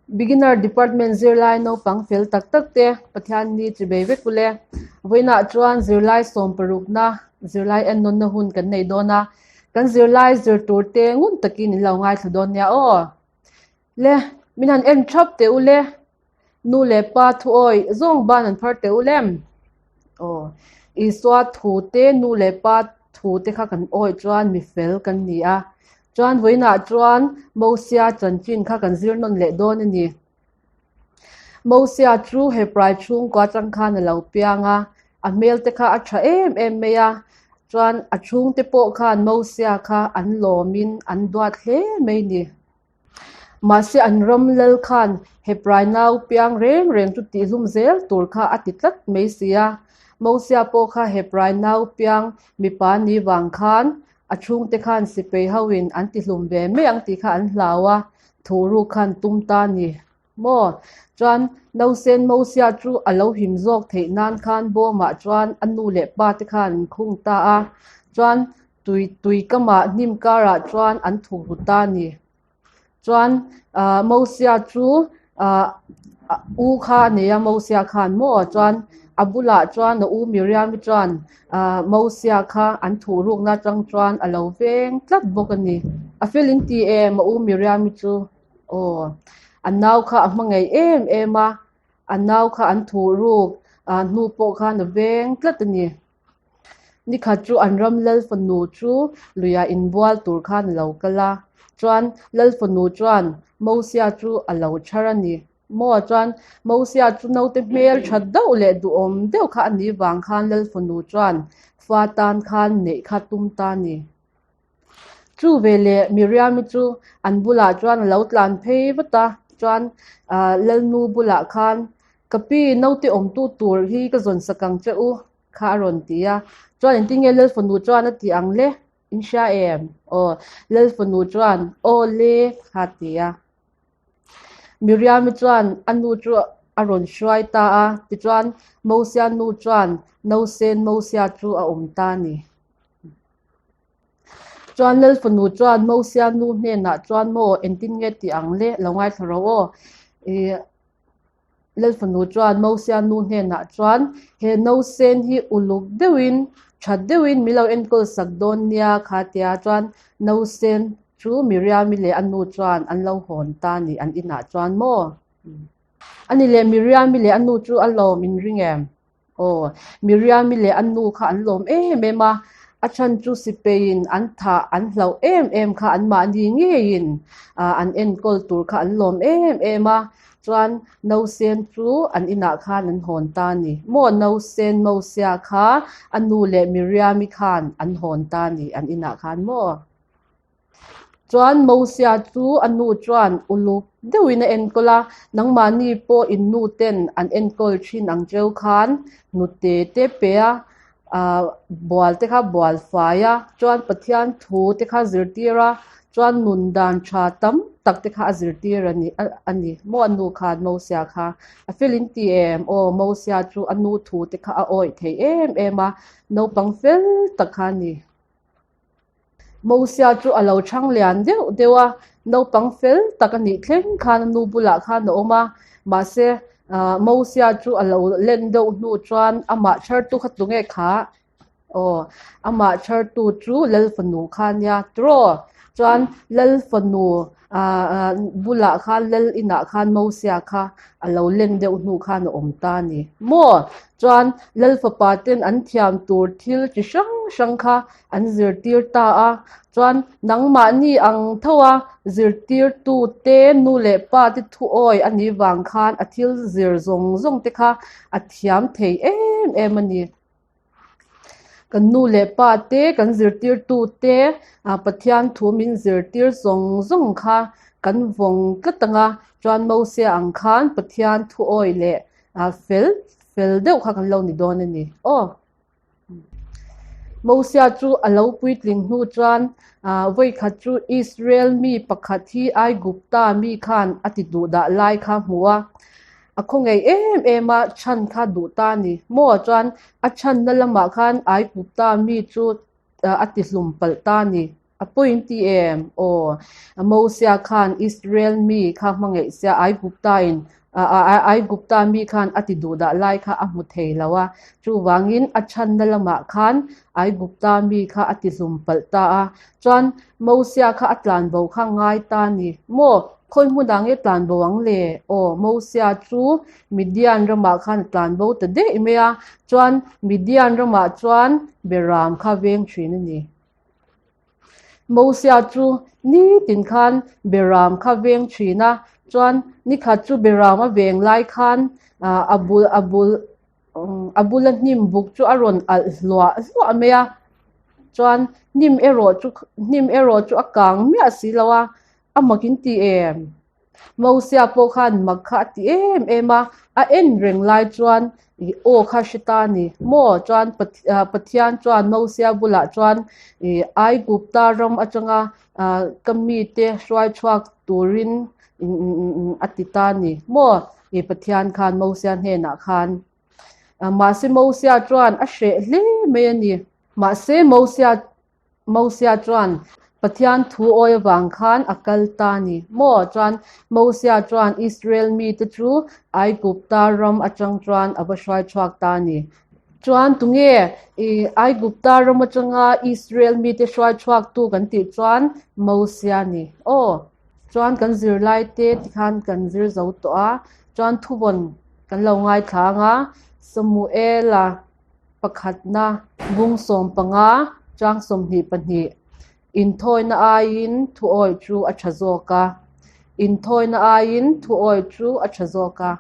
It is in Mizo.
Beginner Department zirlai naupang fel tak tak te Pathianni chibei vek ule. Vawiinah chuan zirlai sawmparukna zirlai ennawnna hun kan nei dawn a, kan zirlai zir tur te ngun takin in lo ngaithla dawn nia aw. Le, min han en thap teh ule. Nu leh pa thu awi zawng ban an phar teh ulem. Aw, Isua thu te nu leh pa thu te kha kan awi chuan mi fel kan ni a. Chuan vawiinah chuan Mosia chanchin kha kan zir nawn leh dawn a ni. Mosia chu Hebrai chhungkua atang khan a lo piang a, a hmel te kha a tha em em mai a. Chuan a chhungte pawh khan Mosia kha an lawmin an duat hle mai a ni. Mahse an ram lal khan Hebrai nau piang reng reng chu tihlum zel tur kha a ti tlat mai si a. Mosia pawh kha Hebrai nau piang mipa ni vang khan a chhungte khan sipei hoin an tihlum ve mai ang tih kha an hlau a, thuhruk khan tum ta ni maw? Chuan Nausen Mosia chu a lo him zawk theih nan khan bawmah chuan a nu leh pa te khan an khung ta a, chuan Tui tui kamah hnim karah chuan an thuh ru ta a ni. Chuan ah Mosia chu ah u kha a nei a Mosia khan maw chuan a bulah chuan a u Miriam-i chuan ah Mosia kha an thuh rukna atang chuan a lo veng tlat bawk a ni. A fel in ti em a u Miriam-i chu? Aw a nau kha a hmangaih em em a, a nau kha an thuh ruk ah hnu pawh khan a veng tlat a ni. Nikhat chu an ram lal fanu chu luiah inbual tur khan a lo kal a, chuan lal fanu chuan Mosia chu a lo chhar a ni. Maw chuan Mosia chu naute hmel tha deuh leh duhawm deuh kha a nih vang khan lal fanu chuan fa tan khan neih kha tum ta a ni. Chu veleh Miriam-i chu an bulah chuan a lo tlan phei vat a, chuan ah Lalnu bulah khan Ka pi naute awmtu tur hi ka zawn sak ang che u kha a rawn ti a. Chuan engtin nge Lalfanu chuan a tih ang le? In hria em? Aw, Lalfanu chuan aw le kha a ti a. Miriam-i chuan a nu chu a rawn hruai ta a, tichuan Mosia nu chuan Nausen Mosia chu a awm ta a ni. Chuan Lalfanu chuan Mosia nu hnenah chuan maw engtin nge tih ang le lo ngaithla rawh aw. Ih Lalfanu chuan Mosia nu hnenah chuan he nausen hi uluk deuhin tha deuhin min lo enkawl sak dawn nia kha tia chuan nausen chu Miriam-i leh a nu chuan an lo hawn ta a ni an inah chuan maw. Ani leh Miriam-i leh a nu chu a lawm inring em? Aw, Miriam-i leh a nu kha an lawm em em a, a chhan chu sipeiin an thah an hlauh em em kha anmahni ngeiin an enkawl tur kha an lawm em em a, chuan Nausen chu an inah khan an hawn ta a ni. Maw Nausen Mosia kha a nu leh Miriam-i khan an hawn ta a ni an inah khan maw? Chuan Mosia chu a nu chuan uluk deuhin a enkawl a, nangmahni pawh in nu ten an enkawl thin ang cheu khan hnute te pe a, ah bual te kha bual fai a, chuan Pathian thu te kha zirtir a, chuan nun dan tha tam tak te kha a zirtir a ni a ni. Maw a nu khan Mosia kha a fel in ti em? Aw Mosia chu a nu thu te kha a awih thei em em a, naupang fel tak kha a ni. Mosia chu a lo chhang lian deuh deuh a, naupang fel tak a nih thleng khan a nu bulah khan a awm a, mahse ah Mosia chu a lo len deuh hnu chuan amah chhartu kha tunge kha? Aw, amah chhartu chu Lalfanu kha a nia tiraw? Chuan Lalfanu ah ah bulah khan Lal inah khan Mosia kha a lo len deuh hnu khan a awm ta a ni maw? Chuan Lalfapa ten an thiam tur thil chi hrang hrang kha an zirtir ta a, chuan nangmahni ang tho a zirtirtu te nu leh pa te thu awi a nih vang khan a thil zir zawng zawng te kha a thiam thei em em a ni. Kan nu leh pa te kan zirtirtu te ah Pathian thu min zirtir zawng zawng kha kan vawng tlat ang a, chuan Mosia ang khan Pathian thu awi leh ah fel fel deuh kha kan lo ni dawn a ni aw. Mosia chu a lo puitling hnu chuan ah vawikhat chu Israel mi pakhat hi Aigupta mi khan a ti duh dah lai kha a hmu a, a khawngaih em em a chhan kha duh ta a ni. Maw chuan a chhanna lamah khan Aigupta mi chu a ti hlum palh ta a ni. A pawi in ti em? Aw, Mosia khan Israel mi kha hmangaih sia Aigupta in Aigupta mi khan a ti duhdah lai kha a hmu thei lo a, chuvangin a chhanna lamah khan Aigupta mi kha a ti hlum palh ta a. Chuan Mosia kha a tlanbo kha ngai ta ni maw? Khawi hmunah nge tlanbo ang le? Aw, Mosia chu Midian ramah khan a tlanbo ta daih mai a, chuan Midian ramah chuan Beram kha veng thin a ni. Mosia chu nitin khan Beram kha veng thin a, chuan nikhat chu Beram a veng lai khan a bul a bul a bula hnim buk chu a rawn alh hluah hluah mai a, chuan hnim erawh chu hnim erawh chu a kang miah si lo a, a mak in ti em? Mosia pawh khan mak kha a ti em em a, a en reng lai chuan ih aw kha hre ta a ni maw? Chuan Pathian chuan Mosia bulah chuan ih Aigupta ram atanga ah ka mite hruai chhuak turin a ti ta a ni maw? Ih Pathian khan Mosia hnenah khan mahse Mosia chuan a hreh hle mai a ni. Mahse Mosia Mosia chuan Pathian thu awi avang khan a kal ta a ni maw? Chuan Mosia chuan Israel mite chu Aigupta ram atang chuan a va hruai chhuak ta a ni. Chuan tunge i Aigupta ram atanga Israel mite hruai chhuaktu kan tih chuan Mosia a ni. Aw, chuan kan zirlaite tikhan kan zir zo tawh a, chuan thuvawn kan lo ngaithla ang a, Samuela Pakhatna, bung 15, chang 22, Inthawina aiin thuawih chu a tha zawk a. Inthawina aiin thuawih chu a tha zawk a.